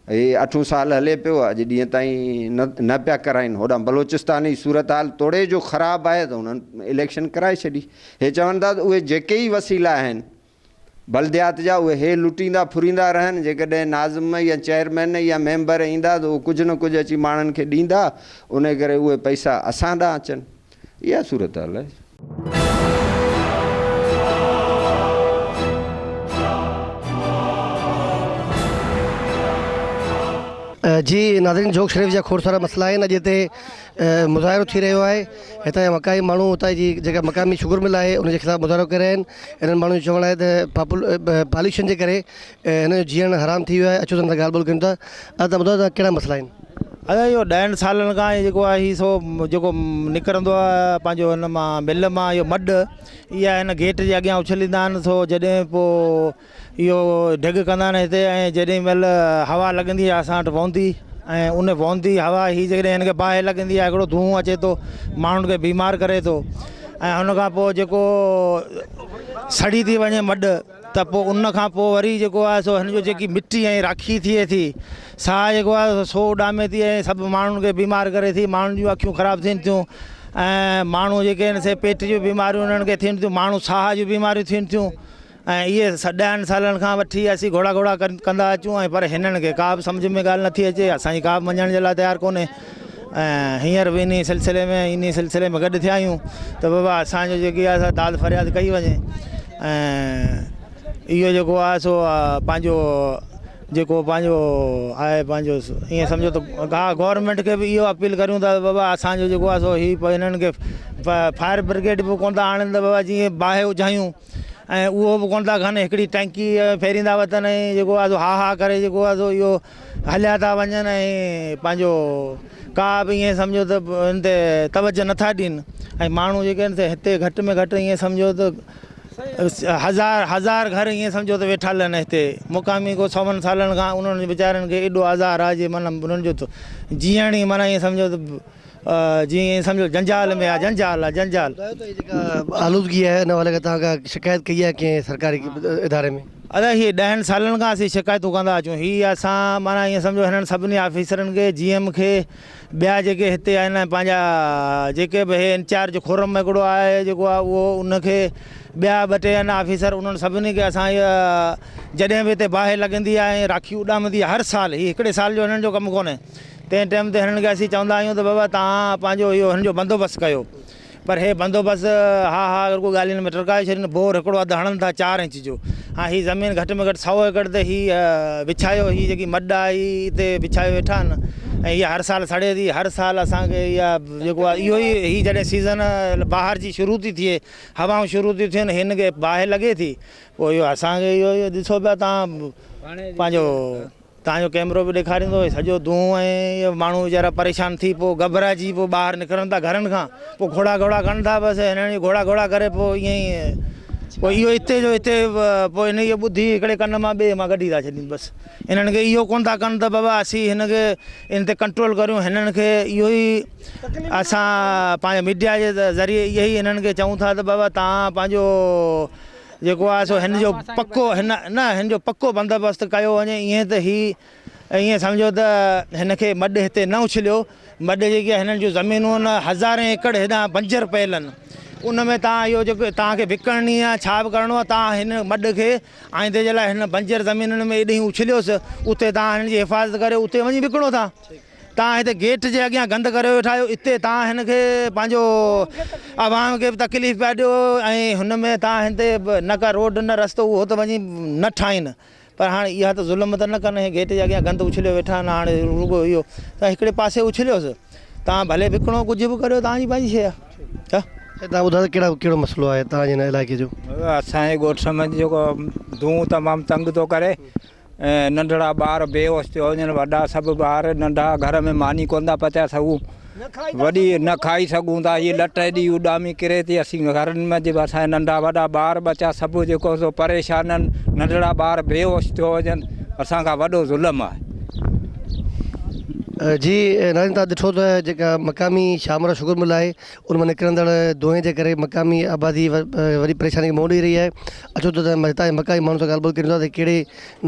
هي اٺون سال هلي پيو اڄ ڏينهن تائين نه نه پيا ڪرائين هوڏانهن بلوچستان جي صورتحال توڙي جو خراب آهي ته انهن اليڪشن ڪرائي ڇڏي هي چون ٿا ته اهي جيڪي ئي وسيلا آهن بلديات جا اهي هي لٽيندا ڦريندا رهن جيڪڏهن ناظم يا چيئرمين يا ميمبر ايندا ته اهو ڪجهه نه ڪجهه اچي ماڻهن کي ڏيندا انهي ڪري اهي پئسا اسان ڏانهن اچن اها صورتحال آهي. جي ناظرين جھوڪ شريف جا کوڙ سارا مسئلا آهن اڄ هتي مظاهرو ٿي رهيو آهي هتان جا مقامي ماڻهو هتان جي جيڪا مقامي شگر مل آهي ان جي خلاف مظاهرو ڪري رهيا آهن انهن ماڻهن جو چوڻ آهي ته پاليوشن جي ڪري هن جو جيئڻ حرام ٿي ويو آهي اچو ته هن سان ڳالهه ٻولهه ڪيون ٿا ادا ٻڌايو ته ڪهڙا مسئلا آهن. ادا اهو ڏهن سالن کان هي جيڪو آهي هي سو جيڪو نڪرندو آهي پنهنجو هن مان مل مان اهو مڏ اها هن گيٽ جي اڳيان اڇليندا آهن سو جڏهن پوء اهو ڍڳ ڪندا آهن هتي ۽ جيڏي مهل هوا لڳندي آهي اسان وٽ پوندي ۽ ان پوندي هوا هي جيڪڏهن هن کي باهه لڳندي آهي هڪڙو دونهون اچي ٿو ماڻهن کي بيمار ڪري ٿو ۽ ان کان پوء جيڪو سڙي ٿي وڃي مڏ ته پوء ان کان پوء وري جيڪو آهي سو هن جو جيڪي مٽي ۽ راکي ٿئي ٿي سا جيڪو آهي سو اڏامي ٿي ۽ سڀ ماڻهن کي بيمار ڪري ٿي ماڻهن جون اکيون خراب ٿين ٿيون ۽ ماڻهو جيڪي آهن سي پيٽ جون بيماريون انهن کي ٿين ٿيون ماڻهو ساهه جون بيماريون ٿين ٿيون ۽ اهي ڏهن سالن کان وٺي اسين گهوڙا گهوڙا ڪندا اچون ۽ پر هنن کي ڪا به سمجهه ۾ ڳالهه نٿي اچي اسان جي ڪا به مڃڻ جي لاء تيار ڪونهي ۽ هينئر به انهي سلسلي ۾ انهي سلسلي ۾ گڏ ٿيا آهيون ته بابا اسان جو جيڪي آهي سا داد فرياد ڪئي وڃي ۽ اهو جيڪو آهي سو پنهنجو جيڪو پنهنجو آهي پنهنجو ائين سمجهو ته ها گورنمينٽ کي به اهو اپيل ڪريون ٿا ته بابا اسان جو جيڪو آهي سو هي هنن کي فائر برگيڊ به ڪونه ٿا آڻن ته بابا جيئن باهه اجهايون. ۽ اهو به ڪونه ٿا کن هڪڙي ٽينڪي ڦيريندا وتن ۽ جيڪو آهي سو ها ها ڪري جيڪو آهي سو اهو هليا ٿا وڃن ۽ پنهنجو ڪا به ائين سمجهو ته ان تي توجه نٿا ڏين ۽ ماڻهو جيڪي آهن سي هتي گهٽ ۾ گهٽ ائين سمجهو ته هزار هزار گهر ائين سمجهو ته ويٺل آهن هتي مقامي ڪو سون سالن کان انهن ويچارن کي ايڏو آزار آهي جي معنيٰ انهن جو ته جيئڻ ئي معنيٰ ائين سمجهو ته جيئن سمجهو جنجال ۾ آ جنجال آ جنجال. ٻڌايو ته هي جيڪا آلودگي آهي ان حوالي کان توهان ڪا شڪايت ڪئي آهي ڪنهن سرڪاري اداري ۾؟ ادا هي ڏهن سالن کان اسين شڪايتون ڪندا اچون هي اسان معنيٰ ائين سمجهو هنن سڀني آفيسرن کي جي ايم کي ٻيا جيڪي هتي آهن ۽ پنهنجا جيڪي به هي انچارج خرم هڪڙو آهي جيڪو آهي اهو ان کي ٻيا ٻه ٽي آهن آفيسر انهن سڀني کي اسان جڏهن به هتي باهه لڳندي آهي ۽ راکي اڏامندي آهي هر سال هي هڪڙي سال جو هنن جو ڪم ڪونهي تنهن ٽيم تي هنن کي اسين چوندا آهيون ته بابا توهان پنهنجو اهو هن جو بندوبست ڪيو پر هي بندوبست ها ها رڳو ڳالهين ۾ ٽرڪائي ڇڏين بور هڪڙو اڌ هڻن ٿا چار انچ جو ها هي زمين گهٽ ۾ گهٽ سئو ايڪڙ تي هي وڇايو هي جيڪي مڏ آهي هي هتي وڇايو ويٺا آهن ۽ هي هر سال سڙي ٿي هر سال اسان کي اها جيڪو آهي اهو ئي هي جڏهن سيزن بهار جي شروع ٿي ٿئي هوائون شروع ٿيون ٿين هن کي باهه لڳي ٿي پوء اهو اسان کي اهو ڏسو پيا توهان پنهنجو تان جو ڪيمرو به ڏيکاريندو هي سڄو دونهون ۽ اهي ماڻهو ويچارا پريشان ٿي پوء گهٻرائجي پوء ٻاهر نڪرن ٿا گهرن کان پوء گهوڙا گهوڙا ڪن ٿا بس هنن جي گهوڙا گهوڙا ڪري پوء ائين ئي پوء اهو اتي جو اتي پوء ان کي ٻڌي هڪڙي ڪن مان ٻئي مان ڪڍي ٿا ڇڏين بس انهن کي اهو ڪونه ٿا ڪن ته بابا اسين هن کي ان تي ڪنٽرول ڪريون هنن کي اهو ئي اسان پنهنجي ميڊيا جي ذريعي اهي ئي هنن کي چئون ٿا ته بابا تان پنهنجو جيڪو آهي سو هن جو پڪو هن نه هن جو پڪو بندوبست ڪيو وڃي ائين ته هي ائين سمجهو ته هن کي مڏ هتي نه اڇليو مڏ جيڪي هنن جون زمينون آهن هزارين ايڪڙ هيڏانهن بنجر پيل آهن ان ۾ تان اهو جيڪو تان کي وڪڻڻي آهي ڇا به ڪرڻو آهي تان هن مڏ کي آئيندي جي لاء هن بنجر زمينن ۾ ايڏهين اڇليوس اتي تان هنن جي حفاظت ڪريو اتي وڃي وڪڻو تان توهان هتي گيٽ جي اڳيان گند ڪريو ويٺا آهيو اتي توهان هن کي پنهنجو عوام کي به تڪليف پيا ڏيو ۽ هن ۾ توهان هن تي نه ڪا روڊ نه رستو اهو ته وڃي نه ٺاهين پر هاڻي اها ته ظلم ته نه ڪن هي گيٽ جي اڳيان گند اڇليو ويٺا آهن هاڻي رڳو اهو ته هڪڙي پاسي اڇليوس توهان ڀلي وڪڻو ڪجهه به ڪريو توهان جي پنهنجي شيء آهي. سائين توهان ٻڌايو ته ڪهڙا ڪهڙو مسئلو آهي توهان جي هن علائقي جو. اسان جي ڳوٺ ۾ جيڪو دونهون تمام تنگ ٿو ڪري ۽ ننڍڙا ٻار بيهوش ٿيو وڃن وڏا سڀ ٻار ننڍا گهر ۾ ماني ڪونه ٿا پچائي سگهون وڏي نه کائي سگهون ٿا هي لٽ ايڏي اڏامي ڪري ٿي اسين گهرن ۾ جي اسان جا ننڍا وڏا ٻار ٻچا سڀ جيڪو سو پريشان آهن ننڍڙا ٻار بيهوش ٿيو وڃن اسان کان وڏو ظلم آهي. جي ناظرين توهان ڏٺو ته جيڪا مقامي شامرا شگر مل آهي ان مان نڪرندڙ دونهين جي ڪري مقامي آبادي وڏي پريشاني کي منهن ڏئي رهي آهي اچو ته هتان جي مقامي ماڻهن سان ڳالهه ٻولهه ڪريون ٿا ته ڪهڙي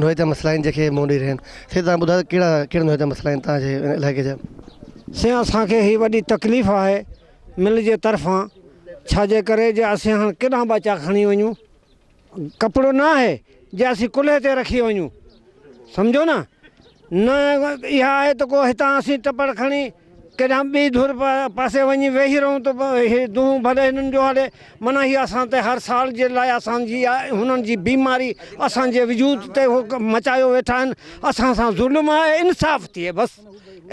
نوعيت جا مسئلا آهن جنهن کي منهن ڏئي رهيا آهن سائين توهان ٻڌايو ته ڪهڙا ڪهڙي نوعيت جا مسئلا آهن توهان جي علائقي جا. سائين اسان کي هي وڏي تڪليف آهي مل جي طرفان ڇا جي ڪري جي اسين هاڻ ڪيڏانهن ٻچا کڻي وڃون ڪپڙو نه آهي جي اسين ڪلهي تي رکي وڃون سمجهو نه نه اها آهي ته ڪو هتان اسين ٽپڙ کڻي ڪيڏانهن ٻي ڌر پاسي وڃي ويهي رهون ته هي دونهون ڀلي هنن جو هلي معنيٰ هي اسان تي هر سال جي لاء اسان جي هنن جي بيماري اسان جي وجود تي هو مچايو ويٺا آهن اسان سان ظلم آهي انصاف ٿئي بس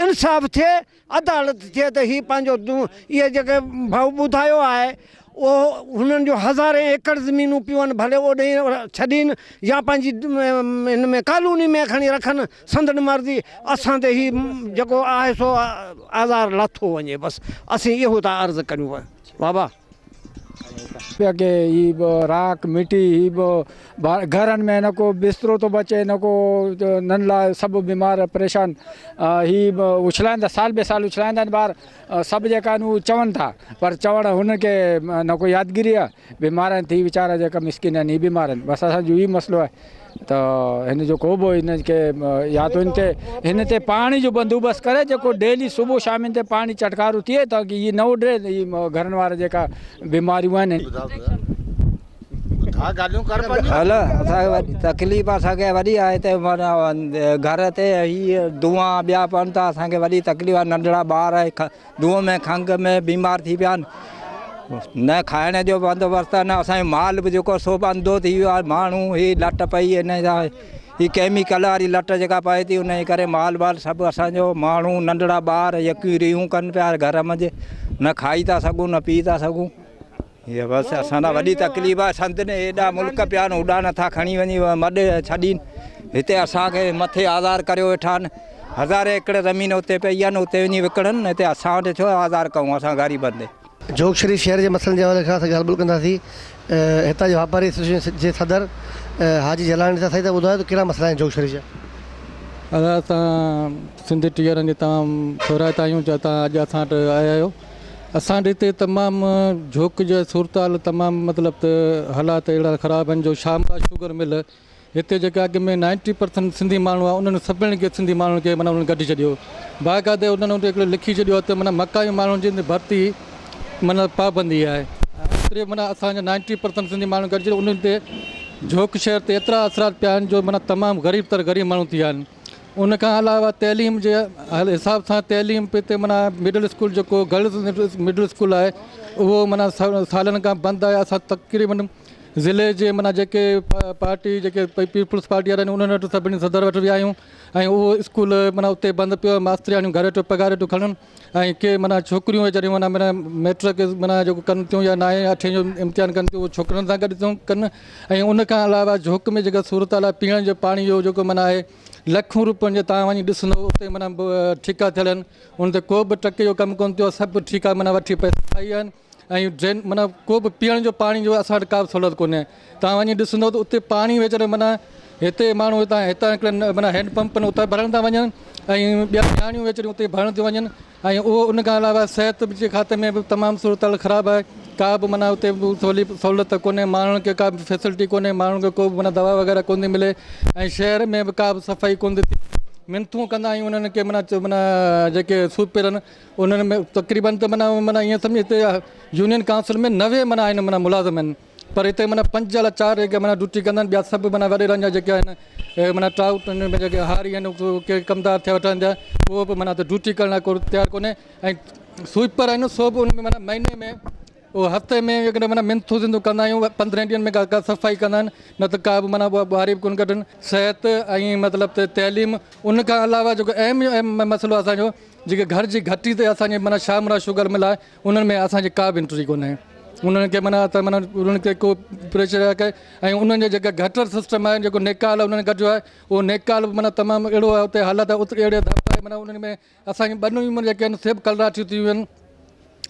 انصاف ٿئي عدالت ٿئي ته هي پنهنجو اهي جيڪي ڀائو ٻڌايو آهي اهو هنن جو هزارين ايڪڙ زمينون پيون آهن ڀلي اوڏي ڇڏين يا پنهنجي هن ۾ ڪالوني ۾ کڻي رکن سندن مرضي اسان تي هي جيڪو آهي سو آزار لاٿو وڃي بس اسين اهو ٿا عرض ڪريون بابا. پيا ڪي هي به راڪ مٽي هي به گهرن ۾ نه ڪو بسترو ٿو بچي نه ڪو نن لاء سڀ بيمار پريشان هي به اڇلائن ٿا سال بي سال اڇلائيندا آهن ٻار سڀ جيڪا آهن اهي چون ٿا پر چوڻ هن کي نه ڪو يادگيري آهي بيمار آهن ٿي ويچارا جيڪا مسڪين آهن هي بيمار آهن بس اسان جو هي مسئلو آهي ته هن جو ڪو به هن کي يا ته هن تي هن تي پاڻي جو بندوبست ڪري جيڪو ڊيلي صبح شام هن تي پاڻي چٽڪارو ٿئي تاڪي هي نه اڏري هي گهرن وارا جيڪا بيماريون آهن. هل اسان کي وڏي تڪليف اسان کي وڏي آهي هتي معنيٰ گهر تي هي دونهان ٻيا پون ٿا اسان کي وڏي تڪليف آهي ننڍڙا ٻار دونهن ۾ کنگهه ۾ بيمار ٿي پيا آهن نه کائڻ جو بندوبست آهي نه اسان جو مال به جيڪو سو به انڌو ٿي ويو آهي ماڻهو هي لٽ پئي ان سان هي ڪيميڪل واري لٽ جيڪا پئي ٿي ان جي ڪري مال وال سڀ اسان جو ماڻهو ننڍڙا ٻار يڪيون ريهون ڪن پيا گهر منجهه نه کائي ٿا سگهون نه پي ٿا سگهون. هي بس اسان لاء وڏي تڪليف آهي سنڌ ۾ ايڏا ملڪ پيا آهن هوڏا نٿا کڻي وڃي مڏ ڇڏين هتي اسان کي مٿي آزار ڪريو ويٺا آهن هزارين ايڪڙ زمين اتي پئي آهن اتي وڃي وڪڻن هتي اسان وٽ ڇو آزار ڪئون اسان غريبن تي. جھوڪ شريف شهر جي مسئلن جي حوالي کان اسان ڳالهه ٻولهه ڪنداسين هتان جي واپاري ايسوسيئيشن جي صدر حاجي جلاڻي سان. سائين تهان ٻڌايو ته ڪهڙا مسئلا آهن جھوڪ شريف جا. ادا اسان سنڌ ٽي وارن جي تمام ٿورائتا آهيون جو توهان اڄ اسان وٽ آيا آهيو. اسان وٽ هتي تمام جھوڪ جي صورتحال تمام مطلب ته حالات اهڙا خراب آهن جو شامرا شوگر مل هتي جيڪي اڳ ۾ نائنٽي پرسنٽ سنڌي ماڻهو هئا انهن سڀني کي سنڌي ماڻهن کي معنيٰ انهن ڪڍي ڇڏيو باقاعدي انهن اتي هڪڙو لکي ڇڏيو آهي ته معنيٰ مقامي ماڻهن جي ڀرتي معنيٰ پابندي آهي ايتري معنيٰ اسان جا نائنٽي پرسنٽ سنڌي ماڻهو ڪڍي ڇڏيو انهن تي جھوڪ شهر تي ايترا اثرات پيا آهن جو معنيٰ تمام غريب تر غريب ماڻهو ٿي ويا آهن ان کان علاوه تعليم جي حساب سان تعليم به هتي معنيٰ مڊل اسڪول جيڪو گرلز مڊل اسڪول آهي اهو معنيٰ سالن کان بند آهي اسان تقريبن ضلعي جي معنيٰ جيڪي پارٽي جيڪي پيپلز پارٽي وارا آهن انهن وٽ سڀني صدر وٽ ويا آهيون ۽ اهو اسڪول معنيٰ اتي بند پيو آهي ماسترياڻيون گهر ويٺو پگهار ويٺيون کڻن ۽ ڪي معنيٰ ڇوڪريون ويچاريون معنيٰ معنيٰ ميٽرڪ معنيٰ جيڪو ڪن ٿيون يا نائين اٺين جو امتحان ڪن ٿيون اهو ڇوڪرن سان گڏ ٿيون ڪن ۽ ان کان علاوه جھوڪ ۾ جيڪا صورت حال آهي پيئڻ جو پاڻي جو جيڪو معنيٰ آهي لکون روپين جو تان وڃي ڏسندو اتي معنيٰ ٺيڪا ٿيل آهن ان تي ڪو به ٽڪي جو ڪم ڪونه ٿيو آهي سڀ ٺيڪا معنيٰ وٺي پئسا کائي ويا آهن ۽ ڊرين معنيٰ ڪو به پيئڻ جو پاڻي جو اسان وٽ ڪا به سهولت ڪونهي توهان وڃي ڏسندو ته اتي پاڻي ويچارو معنيٰ هتي ماڻهو هتان هتان هڪڙن معنيٰ هينڊ پمپ آهن اتان ڀرڻ ٿا وڃن ۽ ٻيا نياڻيون ويچاريون اتي ڀرڻ ٿيون وڃن ۽ اهو ان کان علاوه صحت جي کاتي ۾ به تمام صورت حال خراب آهي ڪا به معنيٰ اتي به سولي سهولت ڪونهي ماڻهن کي ڪا به فيسلٽي ڪونهي ماڻهن کي ڪو به معنيٰ دوا وغيره ڪونه ٿي ملي ۽ شهر ۾ به ڪا به صفائي ڪونه ٿي ٿئي منٿون ڪندا آهيون انهن کي معنيٰ معنيٰ جيڪي سوپر آهن انهن ۾ تقريبن ته معنيٰ معنيٰ ائين سمجهه هتي يونين ڪائونسل ۾ 90 معنيٰ آهن معنيٰ ملازم آهن پر هتي معنيٰ پنج الا چار جيڪي معنيٰ ڊيوٽي ڪندا آهن ٻيا سڀ معنيٰ وڏيرن جا جيڪي آهن اهي معنيٰ ٽائوٽ ان ۾ جيڪي هاري آهن ڪي ڪمدار ٿيا ويٺا آهن اهو به معنيٰ ڊيوٽي ڪرڻ لاء ڪو تيار ڪونهي ۽ سوئپر آهن سو به ان ۾ معنيٰ مهيني ۾ اهو هفتي ۾ جيڪڏهن معنيٰ منٿون سنٿون ڪندا آهيون پندرهن ڏينهن ۾ ڪا ڪا صفائي ڪندا آهن نه ته ڪا به معنيٰ اها ٻهاري به ڪونه ڪڍن صحت ۽ مطلب ته تعليم ان کان علاوه جيڪو اهم اهم مسئلو اسان جو جيڪي گهر جي گهٽي تي اسان جي معنيٰ شاهه مراد شوگر مل آهي انهن ۾ اسان جي ڪا به انٽري ڪونهي انهن کي معنيٰ ته معنيٰ انهن کي ڪو پريشر آهي ۽ انهن جي جيڪا گٽر سسٽم آهي جيڪو نيڪال انهن ڪڍيو آهي اهو نيڪال به معنيٰ تمام اهڙو آهي اتي حالت اتي اهڙي ڌپ آهي معنيٰ انهن ۾ اسان جون ٻنيون جيڪي آهن سي به ڪلراٺيون ٿي ويون آهن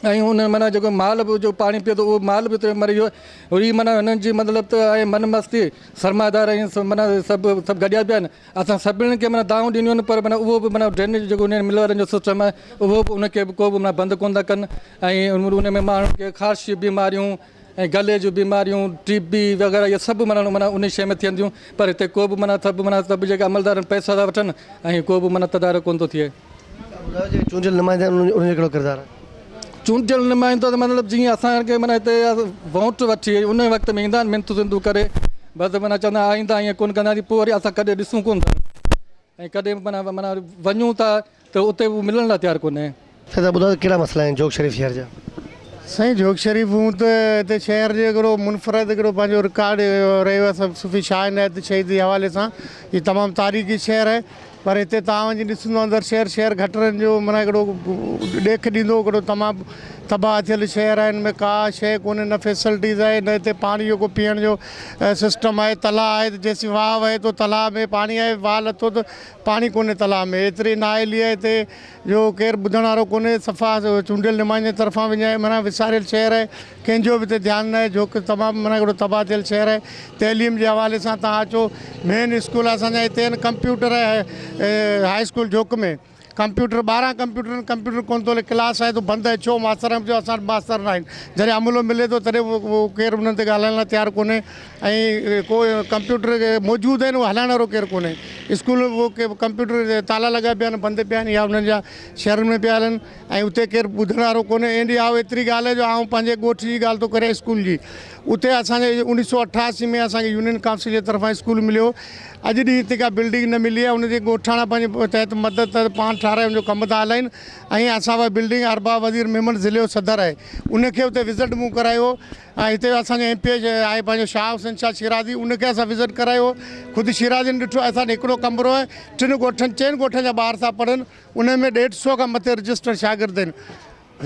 ۽ ان معنيٰ جيڪو مال به جو پاڻي پيئي ٿو اهو مال به اتي مري ويو وري معنيٰ هنن جي مطلب ته آهي من مستي سرمائيدار ۽ معنيٰ سڀ سڀ گڏيا پيا آهن اسان سڀني کي معنيٰ دانهون ڏنيون آهن پر معنيٰ اهو به معنيٰ ڊرينيج جيڪو انهن مل وارن جو سسٽم آهي اهو به ان کي به ڪو به معنيٰ بند ڪونه ٿا ڪن ۽ ان ۾ ماڻهن کي خارش جون بيماريون ۽ گلي جون بيماريون، ٽي بي وغيره اهي سڀ معنيٰ معنيٰ انهي شيء ۾ ٿين ٿيون پر هتي ڪو به معنيٰ سڀ معنيٰ سڀ جيڪي عملدار آهن پئسا ٿا وٺن ۽ ڪو به معنيٰ تدارڪ ڪونه ٿو ٿئي. توهان ٻڌايو جيڪي چونڊيل نمائندا آهن انهن جو ڪهڙو ڪردار آهي؟ چونڊيل نمائندا ته مطلب جيئن اسان کي معنيٰ هتي ووٽ وٺي انهي وقت ۾ ايندا آهن منٿون سنتون ڪري بس معنيٰ چوندا آهن آئنده ائين ڪونه ڪنداسين پوء وري اسان ڪڏهن ڏسون ڪونه ٿا ۽ ڪڏهن به معنيٰ معنيٰ وڃون ٿا ته اتي به ملڻ لاء تيار ڪونهي. سائين تهان ٻڌايو ته ڪهڙا مسئلا آهن جھوڪ شريف شهر جا. سائين جھوڪ شريف هون ته هتي شهر جو هڪڙو منفرد هڪڙو پنهنجو رڪارڊ رهيو آهي سڀ صوفي شاهه عنايت شهيد جي حوالي سان هي تمام تاريخي شهر آهي پر هتي تهان وڃي ڏسندو اندر شهر شهر گٽرن جو معنيٰ هڪڙو ڏيک ڏيندو هڪڙو تمام تباهه ٿيل شهر آهي هن ۾ ڪا شيء ڪونهي نه فيسلٽيز آهي نه هتي پاڻي جو ڪو پيئڻ جو سسٽم آهي تلاء آهي ته جيسين واهه وهي ٿو تلاء ۾ پاڻي آهي واهه لٿو ته پاڻي ڪونهي تلاء ۾ ايتري نااهلي آهي هتي جو ڪير ٻڌڻ وارو ڪونهي صفا چونڊيل نمائندن جي طرفان وڃائي معنيٰ وساريل شهر آهي ڪنهن جو به هتي ڌيان ناهي جو تمام معنيٰ هڪڙو تباهه ٿيل شهر آهي تعليم جي حوالي سان تهان اچو مين اسڪول اسان جا هتي آهن ڪمپيوٽر آهي هاء اسڪول جھوڪ ۾ ڪمپيوٽر 12 ڪمپيوٽر آهن ڪمپيوٽر ڪونه ٿو هلي ڪلاس آهي ته بند آهي ڇو ماستر جو اسان وٽ ماستر نه آهن جڏهن عملو ملي ٿو تڏهن اهو ڪير انهن تي ڳالهائڻ لاء تيار ڪونهي ۽ ڪو ڪمپيوٽر موجود آهن اهو هلائڻ وارو ڪير ڪونهي اسڪول ڪمپيوٽر تالا لڳا پيا آهن بند پيا آهن يا انهن جا شهرن ۾ پيا هلن ۽ اتي ڪير ٻڌڻ وارو ڪونهي ايڏي آئون ايتري ڳالهه آهي جو آئون پنهنجي ڳوٺ جي ڳالهه ٿو ڪريان اسڪول جي اتي اسان جي 1988 ۾ اسان کي يونين ڪائونسل جي طرفان اسڪول مليو اڄ ڏينهن هتي ڪا بلڊنگ نه ملي آهي ان جي ڳوٺاڻا پنهنجي تحت مدد تحت پاڻ ٺاهرائي ان جو ڪم ٿا هلائين ۽ اسان اها بلڊنگ ارباب وزير ميمڻ ضلعي جو صدر آهي ان کي اتي وزٽ مون ڪرايو ۽ هتي اسان جو ايم پي اي آهي پنهنجو شاهه حسين شاهه شيرازي ان کي اسان وزٽ ڪرايو خود شيرازين ڏٺو اسان وٽ هڪڙو ڪمرو آهي ٽن ڳوٺن چئن ڳوٺن جا ٻار ٿا پڙهن ان ۾ ڏيڍ سو کان مٿي رجسٽر شاگرد آهن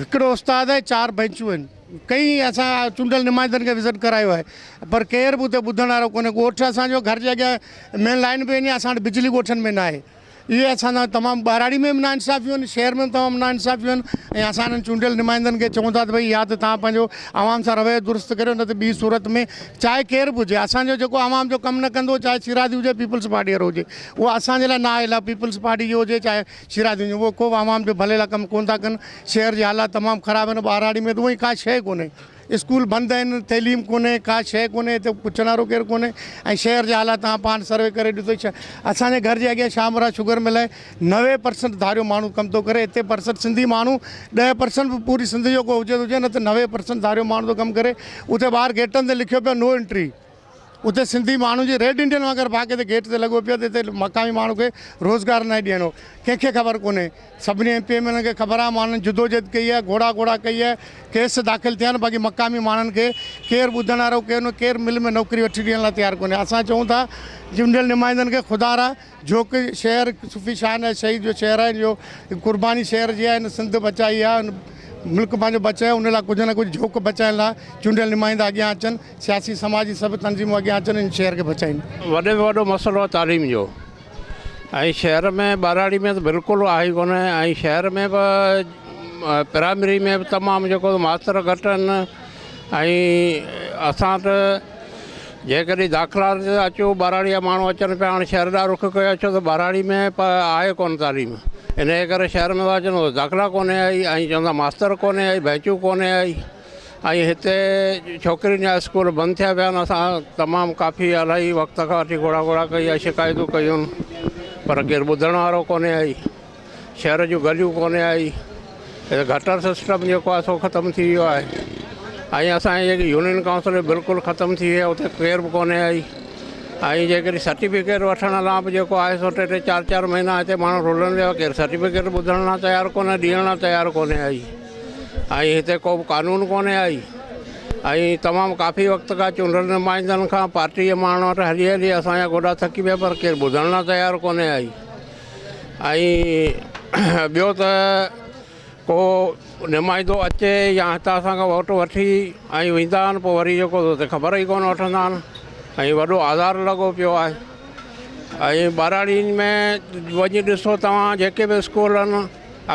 هڪڙو استاد آهي چار بئنچون آهن. ڪئين اسان چونڊيل نمائندن کي وزٽ ڪرايو آهي پر ڪير به اتي ٻڌڻ وارو ڪونهي. ڳوٺ اسان جو گهر جي اڳيان مين لائين به وڃي اسان وٽ بجلي ڳوٺن ۾ ناهي. اهي اسان سان تمام ٻهراڙي ۾ به ناانصافيون آهن شهر ۾ به تمام ناانصافيون آهن ۽ اسان انهن چونڊيل نمائندن کي چئون ٿا ته ڀئي يا ته توهان پنهنجو عوام سان رويو درست ڪريو نه ته ٻي صورت ۾ چاهي ڪير به هجي اسان جو جيڪو عوام جو ڪم نه ڪندو چاهي شيرازي هجي پيپلز پارٽي وارو هجي اهو اسان جي لاء نااهل آهي پيپلز پارٽي جو هجي چاهي شيرازي هجي اهو ڪو به عوام جو ڀلي لاء ڪم ڪونه ٿا ڪن شهر جي حالات تمام خراب آهن ٻهراڙي ۾ ته اونئن ئي ڪا شيء ڪونهي اسڪول بند آهن تعليم ڪونهي ڪا شيء ڪونهي هتي پڇڻ وارو ڪير ڪونهي ۽ شهر جا حالات توهان پاڻ سروي ڪري ڏسو اسان جي گهر جي اڳيان شاهه مراد شگر مل آهي 90 پرسنٽ ڌاريو ماڻهو ڪم ٿو ڪري هتي پرسنٽ سنڌي ماڻهو 10 پرسنٽ به پوري سنڌ جو ڪو هجي ته هجي نه ته 90 پرسنٽ ڌاريو ماڻهو ٿو ڪم ڪري اتي ٻاهر گيٽن تي لکيو پيو نو انٽري اتي سنڌي ماڻهن جي ريڊ انڊين وانگر باقاعده گيٽ تي لڳو پيو ته هتي مقامي ماڻهو کي روزگار ناهي ڏيڻو ڪنهن کي خبر ڪونهي سڀني ايم پي ايم ايل کي خبر آهي ماڻهن جدوجهد ڪئي آهي گهوڙا گهوڙا ڪئي آهي ڪيس داخل ٿيا آهن باقي مقامي ماڻهن کي ڪير ٻڌڻ وارو ڪونهي ڪير مل ۾ نوڪري وٺي ڏيڻ لاء تيار ڪونهي اسان چئون ٿا چونڊيل نمائندن کي خدا را جهوڪ شهر صوفي شاهه عنايت شهيد جو شهر آهي جو قرباني شهر جي آهي هن سنڌ بچائي آهي هن ملڪ پنهنجو بچايو ان لاء ڪجهه نه ڪجهه جهوڪ بچائڻ لاء چونڊيل نمائندا اڳيان اچن سياسي سماجي سڀ تنظيمون اڳيان اچن ان شهر کي بچائين. وڏي ۾ وڏو مسئلو آهي تعليم جو ۽ شهر ۾ ٻهراڙي ۾ ته بلڪل آهي ئي ڪونه ۽ شهر ۾ به پرائمري ۾ به تمام جيڪو ماستر گهٽ آهن ۽ اسان ته جيڪڏهن داخلا تي اچو ٻهراڙي جا ماڻهو اچن پيا هاڻي شهر ڏانهن رخ ڪيو اچو ته ٻهراڙي ۾ آهي ڪونه تعليم انهيء ڪري شهر ۾ ٿا اچن داخلا ڪونهي آئي ۽ چون ٿا ماستر ڪونهي آئي بئنچون ڪونهي آئي ۽ هتي ڇوڪرين جا اسڪول بند ٿيا پيا آهن اسان تمام ڪافي الاهي وقت کان وٺي گهوڙا گهوڙا ڪئي آهي شڪايتون ڪيون پر ڪير ٻڌڻ وارو ڪونهي آئي شهر جون گليون ڪونهي آئي هتي گٽر سسٽم جيڪو آهي سو ختم ٿي ويو آهي ۽ اسان جي جيڪي يونين ڪائونسل بلڪل ختم ٿي وئي آهي اتي ڪير به ڪونهي آئي ۽ جيڪڏهن سرٽيفڪيٽ وٺڻ لاء به جيڪو آهي سو ٽي ٽي چار چار مهينا هتي ماڻهو رلن پيا ڪير سرٽيفڪيٽ ٻڌڻ لاء تيار ڪونهي ڏيڻ لاء تيار ڪونهي آئي ۽ هتي ڪو به قانون ڪونهي آئي ۽ تمام ڪافي وقت کان چونڊيل نمائندن کان پارٽي جي ماڻهن وٽ هلي هلي اسان جا گوڏا ٿڪي پيا پر ڪير ٻڌڻ لاء تيار ڪونهي آئي ۽ ٻيو ته ڪو نمائندو اچي يا هتان اسان کان ووٽ وٺي ۽ ويندا آهن پوء وري جيڪو اتي خبر ئي ڪونه وٺندا آهن ۽ وڏو آزار لڳو پيو آهي ۽ ٻهراڙين ۾ وڃي ڏسو توهان جيڪي به اسڪول آهن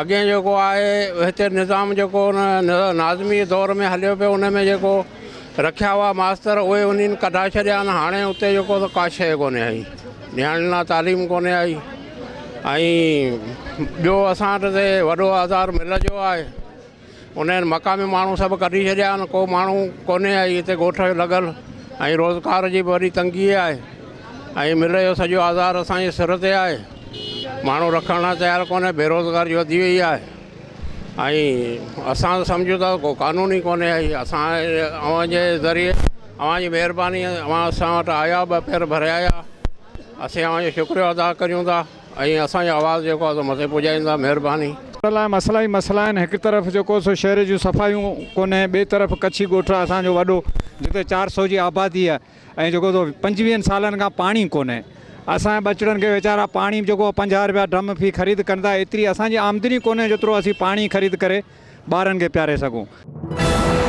اڳئين جيڪو آهي هتي نظام جيڪو ناظمي دور ۾ هليو پيو ان ۾ جيڪو رکيا هئا ماستر اهي انهن ڪڍائي ڇڏيا آهن هاڻي اتي جيڪو ڪا شيء ڪونهي آئي نياڻين لاء تعليم ڪونهي آئي ۽ ٻيو اسان وٽ هتي وڏو آزار مل جو آهي انهن مقامي ماڻهو سڀ ڪڍي ڇڏيا آهن ڪو ماڻهو ڪونهي آئي هتي ڳوٺ لڳل ۽ روزگار جي به وڏي تنگي آهي ۽ مل جو سڄو آزار اسان جي سر تي آهي ماڻهو رکڻ لاء تيار ڪونهي بيروزگاري وڌي وئي آهي ۽ اسان ته سمجهون ٿا ڪو قانون ئي ڪونهي آئي اسان اوهان جي ذريعي اوهان جي مهرباني اوهان اسان وٽ آيا ٻه پير ڀري آيا اسين اوهان جو شڪريو ادا ڪريون ٿا ۽ اسان جو آواز جيڪو آهي سو مٿي پڄائيندا مهرباني. لاء مسئلا ئي مسئلا آهن هڪ طرف جيڪو سو شهر جون صفايون ڪونهي ٻئي طرف ڪڇي ڳوٺ آهي اسان جو وڏو جتي 400 جي آبادي آهي ۽ جيڪو سو 25 سالن کان پاڻي ڪونهي اسان جي ٻچڙن کي ويچارا پاڻي به جيڪو 50 رپيا ڊرم في خريد ڪن ٿا ايتري اسان جي آمدني ڪونهي جيترو اسين پاڻي خريد ڪري ٻارن کي پياري سگهون.